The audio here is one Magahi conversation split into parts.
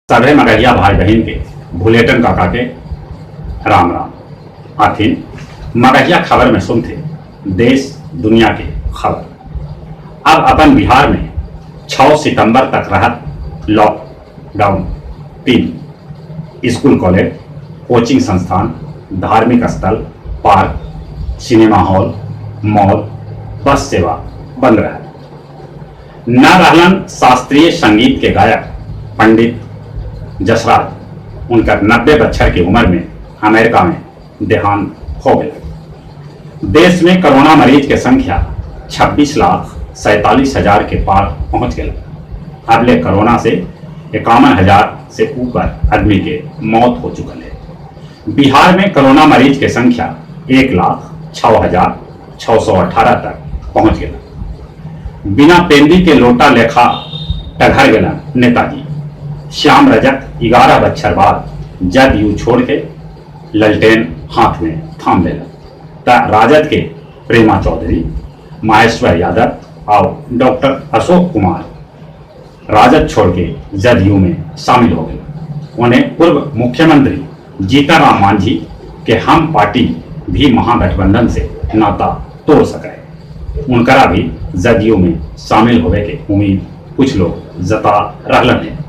सभे मगहिया भाई बहिन के भुलेटन काका के राम राम। आथिन मगहिया खबर में सुनथे देश दुनिया के खबर। अब अपन बिहार में 6 सितंबर तक रहत लॉकडाउन। 3 स्कूल कॉलेज, कोचिंग संस्थान, धार्मिक स्थल, park, cinema hall, mall, bus सेवा बंद रहा। न रहलन शास्त्रीय संगीत के गायक पंडित जसराज, उनकर 90 बच्छर की उम्र में अमेरिका में देहांत हो गया। देश में कोरोना मरीज के संख्या 26,47,000 के पार पहुंच गया। अबले कोरोना से 51,000 से ऊपर आदमी के मौत हो चुकल है। बिहार में कोरोना मरीज के संख्या 1,06,618 तक पहुंच गया। बिना पेंदी के लोटा लेखा टघर गेलन नेताजी। श्याम रजक 11 बच्छर बाद जदयू छोड़ के ललटेन हाथ में थाम लेलन। त राजद के प्रेमा चौधरी, माहेश्वर यादव और डॉक्टर अशोक कुमार राजद छोड़ के जदयू में शामिल हो गए। उन्हें पूर्व मुख्यमंत्री जीतन राम मांझी के हम पार्टी भी महागठबंधन से नाता तोड़ सके। उनकरा भी जदयू में शामिल होवे के उम्मीद कुछ लोग जता रहलन है।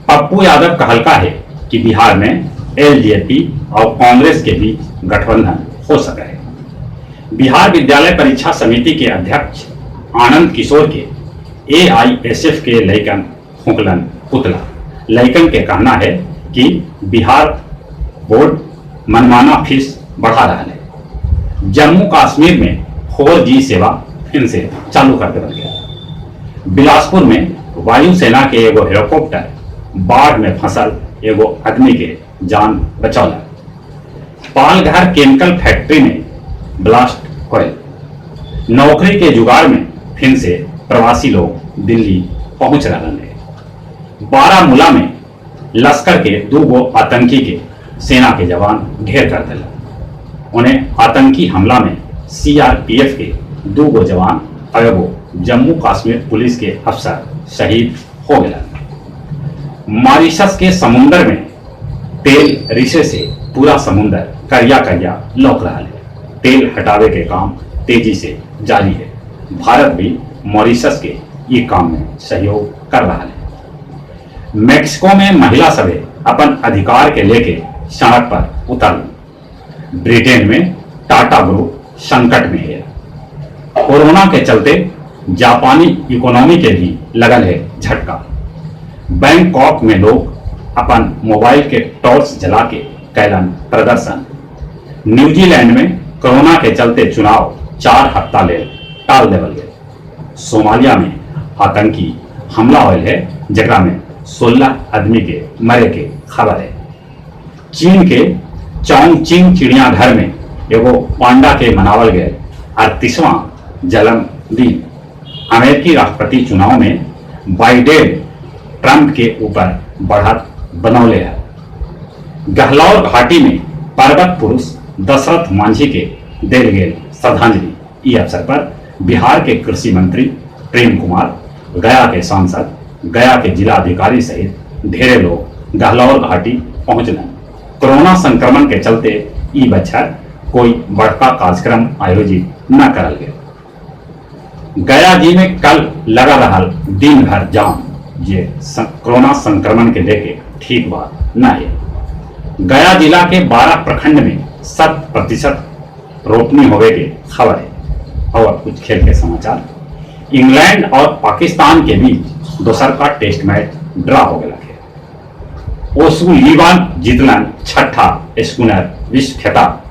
पप्पू यादव कहलका है कि बिहार में एलजेपी और कांग्रेस के बीच गठबंधन हो सके है। बिहार विद्यालय परीक्षा समिति के अध्यक्ष आनंद किशोर के एआईएसएफ के लइकन फूकलन पुतला। लइकन के कहना है कि बिहार बोर्ड मनमाना फीस बढ़ा रहा है। जम्मू कश्मीर में 4G सेवा फिर से चालू कर देवल गया। बिलासपुर में वायुसेना के एगो हेलीकॉप्टर बाढ़ में फंसल एगो आदमी के जान बचौला। पालघर केमिकल फैक्ट्री में ब्लास्ट होयल। नौकरी के जुगाड़ में फिर से प्रवासी लोग दिल्ली पहुंच रहे हैं। बारामूला में लश्कर के दो गो आतंकी के सेना के जवान ढेर कर दिला। उन्हें आतंकी हमला में सीआरपीएफ के दो गो जवान और एगो जम्मू कश्मीर पुलिस के अफसर शहीद हो गए। मॉरिशस के समुन्द्र में तेल रिसे से पूरा समुन्द्र करिया करिया लौक रहा है। तेल हटावे के काम तेजी से जारी है। भारत भी मॉरिशस के ये काम में सहयोग कर रहा है। मेक्सिको में महिला सभे अपन अधिकार के लेके सड़क पर उतर। ब्रिटेन में टाटा ग्रुप संकट में है। कोरोना के चलते जापानी इकोनॉमी के भी लगल है झटका। बैंकॉक में लोग अपन मोबाइल के टॉर्च जला के कैलन प्रदर्शन। न्यूजीलैंड में कोरोना के चलते चुनाव 4 हफ्ता ले टाल देवल गए। सोमालिया में आतंकी हमला होल है, जकरा में 16 आदमी के मरे के खबर है। चीन के चोंगचिंग चिड़ियाघर में एगो पांडा के मनावल गए 38वां जन्मदिन। अमेरिकी राष्ट्रपति चुनाव में बाइडेन ट्रंप के ऊपर बढ़त बनौले है। गहलौर घाटी में पर्वत पुरुष दशरथ मांझी के देल गेल श्रद्धांजलि। ई अवसर पर बिहार के कृषि मंत्री प्रेम कुमार, गया के सांसद, गया के जिला अधिकारी सहित ढेरे लोग गहलौर घाटी पहुंचलन। कोरोना संक्रमण के चलते ई बच्छर कोई बड़का कार्यक्रम आयोजित न करल गया। गया जी में कल लगा रहा दिन भर जाम, ये कोरोना संक्रमण के लेके ठीक बात न है। गया जिला के 12 प्रखंड में 100% रोपनी होवे के खबर है। और अब कुछ खेल के समाचार। इंग्लैंड और पाकिस्तान के बीच दोसर का टेस्ट मैच ड्रा हो गया है। ओसुलिवान जीतलन छठा स्कूनर विश्व खिताब।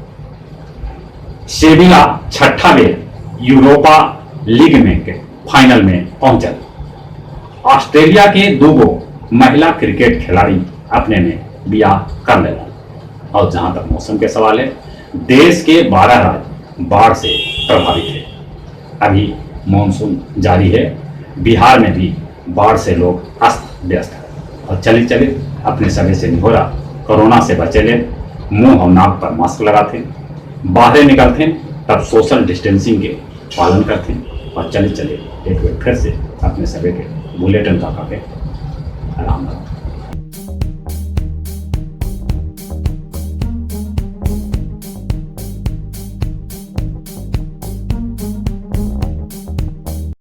सेविला छठा बेर यूरोपा लीग में के फाइनल में पहुंचल। ऑस्ट्रेलिया के दो गो महिला क्रिकेट खिलाड़ी अपने में बियाह कर लेलन। और जहां तक मौसम के सवाल है, देश के 12 राज्य बाढ़ से प्रभावित है। अभी मानसून जारी है। बिहार में भी बाढ़ से लोग अस्त व्यस्त है। और चले चले अपने सभी से निहोरा, कोरोना से बचे ले मुंह और नाक पर मास्क लगाते, बाहर निकलते तब सोशल डिस्टेंसिंग के पालन करते। और चले चले एक बार फिर से अपने सभी के बुलेटिन काका के राम राम।